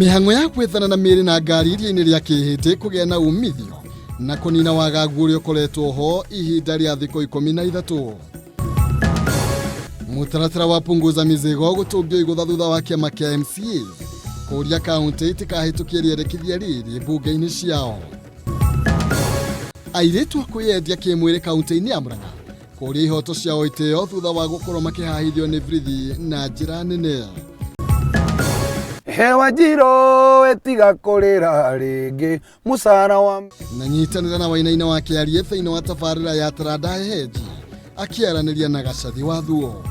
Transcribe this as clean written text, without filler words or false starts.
Mĩhang'o ya gwethana na mĩĩrĩ na ngari iria-inĩ rĩa Kĩhĩndĩ kũgĩa na umithio na kũnina wagagu ũrĩa ũkoretwo ho ihinda rĩa thikũ 13. Mũtaratara wa punguza mizigo gũtũngio igũtha thutha wa kĩama kĩa MCAs kũria kaunti itikahĩtũkie rĩendekithia rĩrĩ mbunge-inĩ ciao. Airĩtu a kwĩyendia kĩmwĩrĩ kaunti-inĩ ya Murang'a kũria ihoto ciao itĩo thutha wa gũkorwo makĩhahithio nĩ birithi na njĩra nene. Hewa njirũ ĩtiga kũrĩra rĩngĩ mũcara wa Na nyitanĩra na Wainaina wa Kĩarie thĩinĩ wa tabarĩra ya Taranda Hehenji akĩaranĩria na Gacathi wa Thuo.